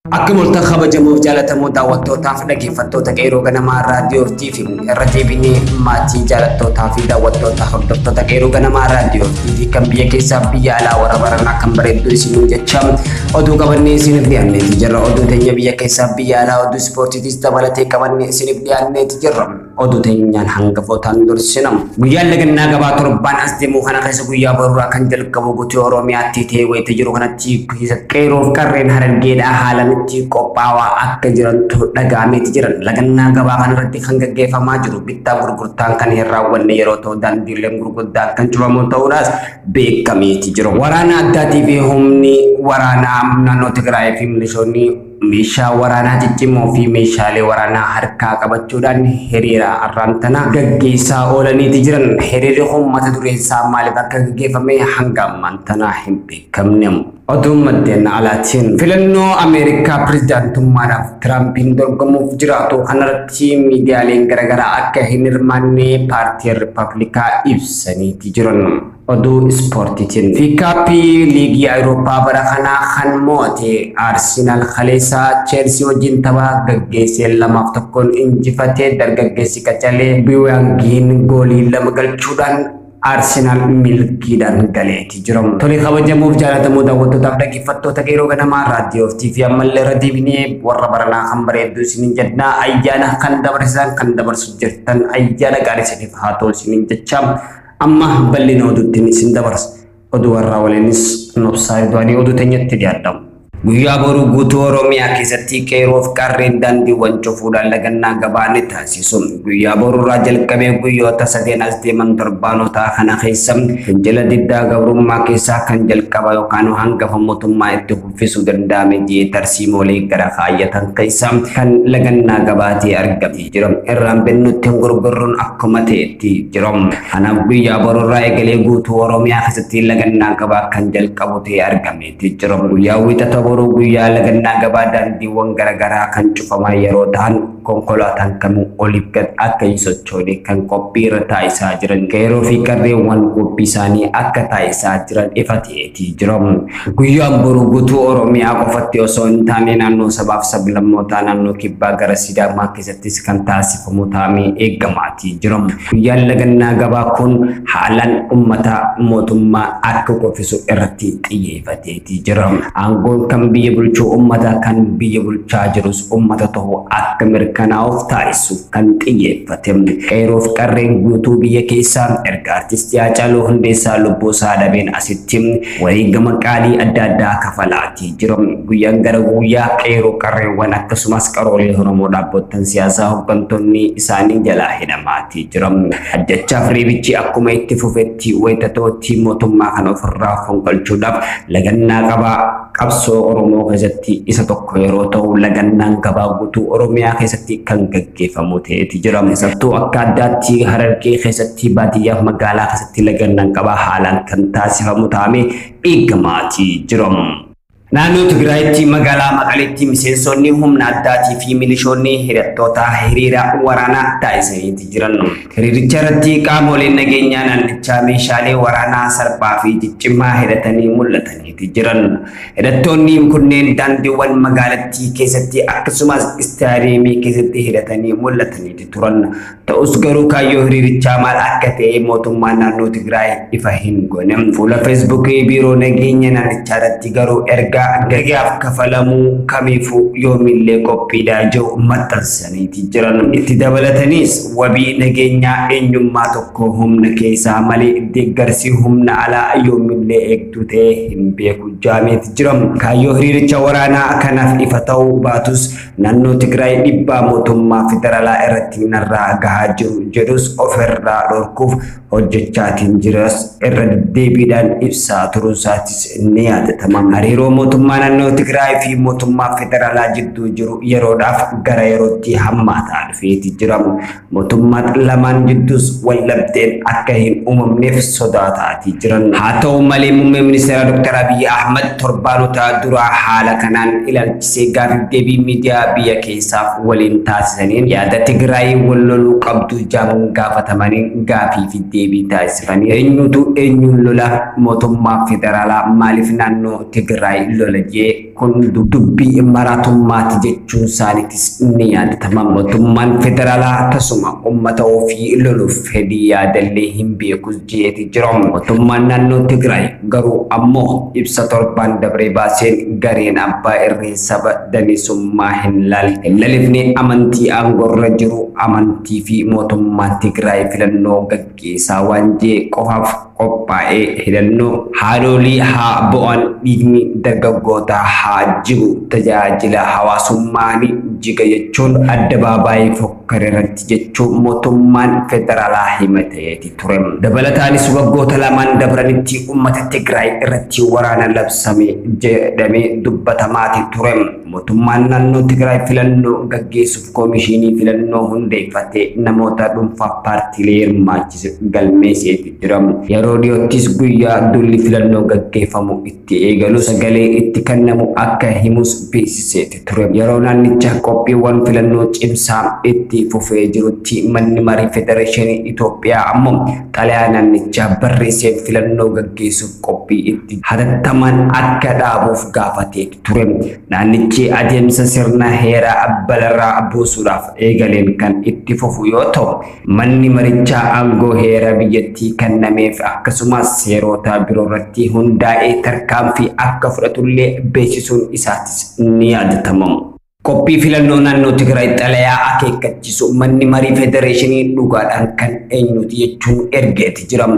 Akka moltan kabajamuuf jaalatamuu daawwattootaaf dhaggeeffattoota Qeerroo Ganamaa Raadiyoo TV irra deebinee maatii jaalattootaa fi daawwattoota hordoftoota Qeerroo Ganamaa Raadiyoo TV kan biyya keessaa biyya alaa warra baranaa kan bareedduu isiniin jecha oduu qabannee isiniif dhiyaanneeti jirra. Oduu teenya biyya keessaa biyya alaa oduu ispoortiitis dabalatee qabannee isiniif dhiyaanneeti jirra. Oduu teenyaan hangafootaan dursina. Guyyaan lagannaa gabaa torbaan as deemuu kana keessa guyyaa boruuraa kan jalqabu guutuu Oromiyaatti ta'ee wayita jiru kanatti qeerroof qarreen Harargeedhaa haalaan itti qophaawaa akka jirantu dhaga'ameeti jiran. Lagannaa gabaa kanarratti kan gaggeeffamaa jiru bittaa gurgurtaan kan hin raawwanne yeroo ta'u daandiileen gurguddaan kan cufamu ta'uudhaas beekameeti jiru. Waraana addaatii fi humni waraanaa naannoo Tigraay fi milishoonni meeshaa waraanaa ciccimoo fi meeshaalee waraanaa harkaa qabachuudhaan hiriira arraan tana gaggeessaa oolaniiti jiran. Hiriirri kun mata dureen isaa maaliif akka gaggeeffame hanga ammaan tana hin beekamne. Oduun maddeen alaatiin filannoo Ameerikaa pirezidaantummaadhaaf Tiraampiin dorgomuuf jiraatu kanarratti miidiyaaleen garaagaraa akka hin hirmaanne paartiin Rippaabilikaa ibsaniiti jiran. Oduu ispoortiitiin fiikaappii liigii Awurooppaa bara kanaa kan mo'ate Arsenaal kaleessa Cheelsii wajjin tapha gaggeessee 2-1 injifatee dargaggeessi qacalee Biwaangiin goolii 2 galchuudhaan Arsenaal milkiidhaan galeeti jira. Tole kabajamuuf jaalatamuu daawwattootaaf dhaggeeffattoota Qeerroo Ganamaa Raadiyoo TV ammallee irra deebinee warra baranaa kan bareedduu isiniin jenna. Ayyaana kan dabarsan kan dabarsu jirtan ayyaana gaarii isiniif haa ta'u isiniin jecha amma bal'ina oduutti isin dabarsa. Oduu warraa waliinis nobsaa Ridwaanii oduu teenyatti dhiyaadhamu. Guyyaa boruu guutuu Oromiyaa keessatti qeerroof qarreen daandiiwwan cufuudhaan lagannaa gabaa ni taasisu. Guyyaa boruurraa jalqabee guyyoota sadeen as deeman torbaanotaa kana keessa fincila diddaa gabrummaa keessaa kan jalqaba yookaan hangafa mootummaa itti uffisuu danda'ame jee tarsiimoolee gara kaayyatan keessa kan lagannaa gabaatee argamee jira. Irraan binnutti hin gurgurruun akkuma ta'etti jira. Kanaaf guyyaa boruurraa eegalee guutuu Oromiyaa keessatti lagannaa gabaa kan jalqabu ta'ee argameeti jira. Guyyaa wiixata boruu guyyaa lagannaa gabaa daandiiwwan garaagaraa kan cufaman yeroo ta'an konkolaataan kamuu oliif gad akka hin sochoone kan qophii irra taa'isaa jiran qeerroo fi qarreewwan qophii isaanii akka taa'isaa jiran ifa ta'eeti jira. Guyyaan boruu guutuu Oromiyaa qofatti osoo hin taane naannoo sabaaf sablammootaa naannoo kibbaa gara Sidaamaa keessattis kan taasifamu ta'amee eeggamaatii jira. Guyyaan lagannaa gabaa kun haalaan uummata mootummaa akka qoffisu irratti xiyyeeffateeti jira. Aangoon kan biyya bulchuu uummata kan biyya bulchaa jirus uummata ta'uu akka mirkanaa'uuf taasisuuf kan xiyyeeffate. Qeerroof qarreen guutuu biyya keessaa erga artistii Haacaaluu Hundeessaa lubbuu isaa dhabeen asitti wareegama qaalii adda addaa kafalaatii jiru. Guyyaan gara guyyaa qeerroo qarreewwan akkasumas qaroolee Oromoo dhaabbotan siyaasaa hooggantoonni isaanii jalaa hidhamaatii jiru. Ajjachaaf reebichi akkuma itti fufetti wayitatooti mootummaa kana ofirraa fonqolchuudhaaf lagannaa qabaa qabsoo Oromoo keessatti isa tokko yeroo ta'u lagannaan gabaa guutuu Oromiyaa keessatti kan gaggeeffamu ta'eeti jira. Keessattuu akka addaatti Harargee keessatti baadiyyaaf magaalaa keessatti lagannaan gabaa haalaan kan taasifamu ta'amee eegamaatii jira. Naannoo Tigraayitti magaalaa Maqaleetti miseensonni humna addaatii fi milishoonni hidhattoota hiriira waraanaa taasisaniiti jiran. Hiriiricha irratti qaamoleen nageenyaa naannichaa meeshaalee waraanaa salphaa fi ciccimaa hidhatanii mul'ataniiti jiran. Hidhattoonni kunneen daandiiwwan magaalattii keessatti akkasumas istaadiyeemii keessatti hidhatanii mul'ataniiti turan. Ta'us garuu kaayyoo hiriirichaa maal akka ta'e mootummaan naannoo Tigraay ifa hin goone. Fuula Feesbuukii biiroo nageenya naannichaa irratti garuu erga gagaaf kafalamuu kamiifuu yoomillee qophiidhaa jiru maxxansaniiti jiran. Itti dabalataniis wabii nageenyaa eenyummaa tokko humna keessaa malee deeggarsi humna alaa yoomillee eegduu ta'ee hin beeku jaameeti jira. Kaayyoo hiriiricha waraanaa kanaaf ifa ta'uu baatus naannoo Tigraay dhiibbaa mootummaa federaalaa irratti narraa gahaa jiru jedhus ofirraa dhorkuuf hojjechaatiin jiras irra deddeebiidhaan ibsaa turuusaatis ni yaadatama. Hariiroo mootummaa naannoo Tigraay fi mootummaa federaalaa jidduu jiru yeroodhaaf gara yerootti hammaataa dhufeeti jira. Mootummaan lamaan jidduus wal dhabdeen akka hin uumamneef sodaataatii jiran. Haa ta'u malee muummee ministeera Dr. Abiyyi Ahmad torbaanota duraa haala kanaan ilaalchisee gaafiif deebii miidiyaa biyya keessaaf waliin taasisaniin yaada Tigraay wal loluu qabdu jaamuun gaafatamanii gaafii fi deebii taasifanii eenyutu eenyuun lola mootummaa federaalaa maaliif naannoo Tigraay lola jee kun dubbii maraatummaati jechuun isaaniitis ni yaadatama. Mootummaan federaalaa tasuma uummata ofii loluuf fedhii yaadallee hin beekus jeeti jira. Mootummaan naannoo Tigraay garuu ammoo ibsa torbaan dabree baaseen gareen abbaa irree saba danisummaa hin lalifne amantii aangorra jiru amantii fi mootummaan Tigraay filannoo gaggeessaa waan jee qofaaf qophaa'ee hidhannoo haadholii haa bo'an dhiigni dargaggootaa haa jigu tajaajila hawaasummaa ni jiga jechuun addabaabaayii fokkare irratti jechuun mootummaan federaalaa himateeti ture. Dabalataanis waggoota lamaan dabranitti uummata Tigraay irratti waraana labsame jedhamee dubbatamaati ture. Mootummaan naannoo Tigraay filannoo gaggeessuuf koomishinii filannoo hundeeffatee namoota dhuunfaa paartiilee hirmaachise galmeesseeti jira. Yeroo dhiyoottis guyyaa dulli filannoo gaggeeffamu itti eegalu sagalee itti kennamu akka himus beeksiseeti ture. Yeroo naannicha qophiiwwan filannoo cimsaa itti fufee jirutti manni marii federeeshinii Itoophiyaa ammoo xalayaa naannichaa barreessee filannoo gaggeessuuf qophii itti hatattamaan akka dhaabuuf gaafatee ture. Naannichi adeemsa sirna heeraa balarraa buusuudhaaf eegaleen kan itti fufu yoo ta'u manni marichaa aangoo heeraa biyyattii kennameef akkasumas seerota biroo irratti hundaa'ee tarkaanfii akka fudhatullee beeksisuun isaatis ni yaadatama. Qophii filannoo naannoo Tigraay xalayaa akeekkachiisu manni marii federeeshinii dhugaadhaan kan eenyuti jechuun ergeeti jira.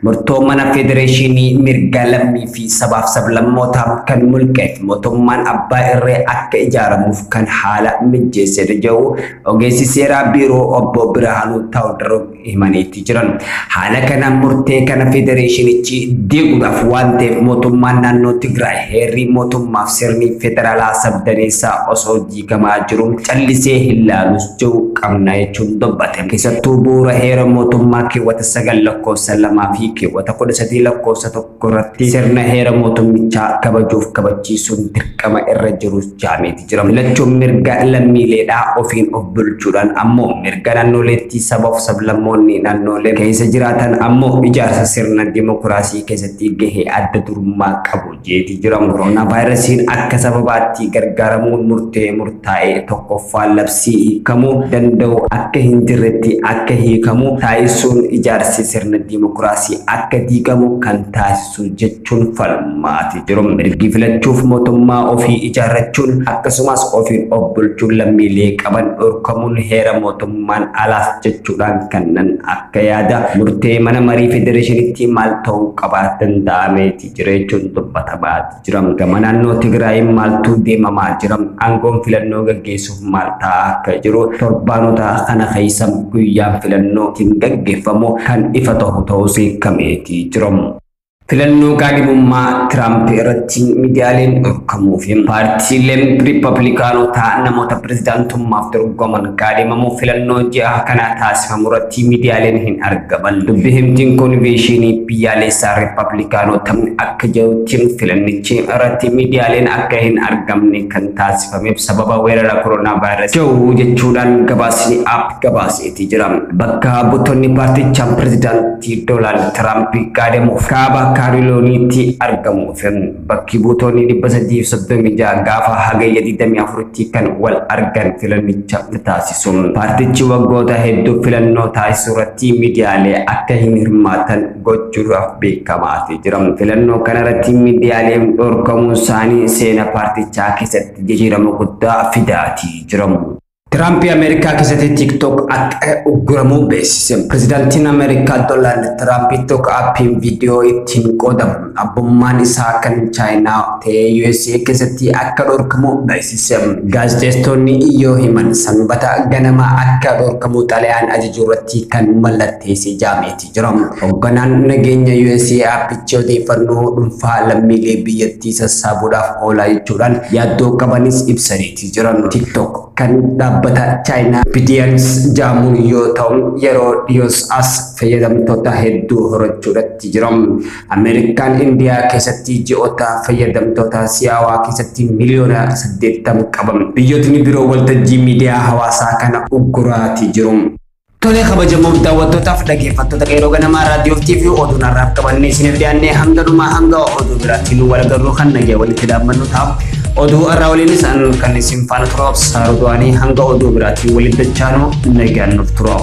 Murtoo mana federeeshinii mirga lammii fi sabaaf sablammootaa kan mulqeef mootummaan abbaa irree akka ijaaramuuf kan haala mijeessedha jedhu ogeessi seeraa biiroo obbo Birhaanuu Taawudiroo himaniitti jiran. Haala kanaan murtee kana federeeshinichi diiguudhaaf waan ta'eef mootummaan naannoo Tigraay heerri mootummaaf sirni federaalaa sabdaneessaa osoo diigamaa jiru callisee hin laalus jiru qabna jechuun dubbate. Keessattuu bu'uura heera mootummaa keewwata 9 lakkoofsa 2 fi keewwata 13 lakkoofsa 1 irratti sirna heera mootummichaa kabajuuf kabachiisuun dirqama irra jiru jaameeti jira. Filachuun mirga lammiileedhaa ofiin of bulchuudhaan ammoo mirga naannoleetti sabaaf sablammoonni naannolee keessa jiraatan ammoo ijaarsa sirna dimokiraasii keessatti gahee adda durummaa qabu jeeti jira. Koronaa vaayirasiin akka sababaatti gargaaramuun murtee murtaa'ee tokkoffaa labsii hiikamuu danda'u akka hin jirretti akka hiikamu taasisuun ijaarsi sirna dimokiraasii akka diigamu kan taasisu jechuun falmaati jiru. Mirgi filachuuf mootummaa ofii ijaarrachuun akkasumas ofiin of bulchuun lammiilee qaban dhorkamuun heera mootummaan alaas jechuudhaan kanneen akka yaada murtee mana marii federeeshiniitti maal ta'uu qabaa danda'ameeti jira jechuun dubbatamaati jira. Gama naannoo Tigraay maaltu deemamaa jira? Aangoon filannoo gaggeessuuf maal ta'aa akka jiru torbaanota kana keessa guyyaan filannoo ittiin gaggeeffamu kan ifa ta'u ta'us beekameeti jira. Filannoo kaadhimummaa Tiraamp irratti miidiyaaleen dhorkamuu fi paartiileen Riippablikaanotaa namoota pirezidaantummaaf dorgoman kaadhimamuu filannoo ji'a kana taasifamu irratti miidiyaaleen hin argaman. Dubbi himtiin konveeshinii biyyaalessaa Riippablikaanotaa akka jedhutti filannichi irratti miidiyaaleen akka hin argamne kan taasifameef sababa weerara koronaa vaayirasii jiru jechuudhaan gabaasni app gabaaseeti jira. Bakka buutonni paartichaa pirezidaantii Doonaald Tiraamp kaadhimuuf kaaba Kaarilooniitti argamuuf bakki buutonni 336 gaafa hagayya 24tti kan wal argan filannicha taasisu. Paartichi waggoota hedduu filannoo taasisuu irratti miidiyaalee akka hin hirmaatan gochuudhaaf beekamaati jira. Filannoo kanarratti miidiyaaleen dhorkamuun isaanii seena paartichaa keessatti jijjiirama guddaa fidaatii jira. Tiraamp Ameerikaa keessatti TikTok akka ugguramu beeksise. Pirezidaantiin Ameerikaa Doonaald Tiraamp TikTok aappiin viidiyoo ittiin qoodamu abbummaan isaa kan Chaayinaa ta'e USA keessatti akka dhorkamu beeksise. Gaazexeessitoonni yoo himan sanbata ganama akka dhorkamu xalayaan ajajuu irratti kan mallatteesse jaameeti jira. Hoogganaan nageenya USA aappichi odeeffannoo dhuunfaa lammiilee biyyattii sassaabuudhaaf oolaa jechuudhaan yaaddoo qabanis ibsaniiti jiran. TikTok kan dhaabbata Chaayinaa ByteDance jaamuun yoo ta'u yeroo dhiyoos as fayyadamtoota hedduu horachuudhaatti jira. Ameerikaan Indiyaa keessatti ji'oota fayyadamtoota si'aawaa keessatti miliyoona 80 qaban. Biyyootni biroo waltajjii miidiyaa hawaasaa kana ugguraati jiru. Tolee, kabajamoof daawwattootaaf dhaggeeffattoota Qeerroo Ganamaa Raadiyoo TV, oduun har'aaf qabannee isiniif dhiyaannee hanga dhumaa, hanga oduu biraatti nu wal agarru kan nagaa walitti dhaabbannu ta'a. Oduu har'aa waliinis kan isin faana tura Obsaa Rodowaanii, hanga oduu biraatti walitti dachaanu nagaan nuuf tura.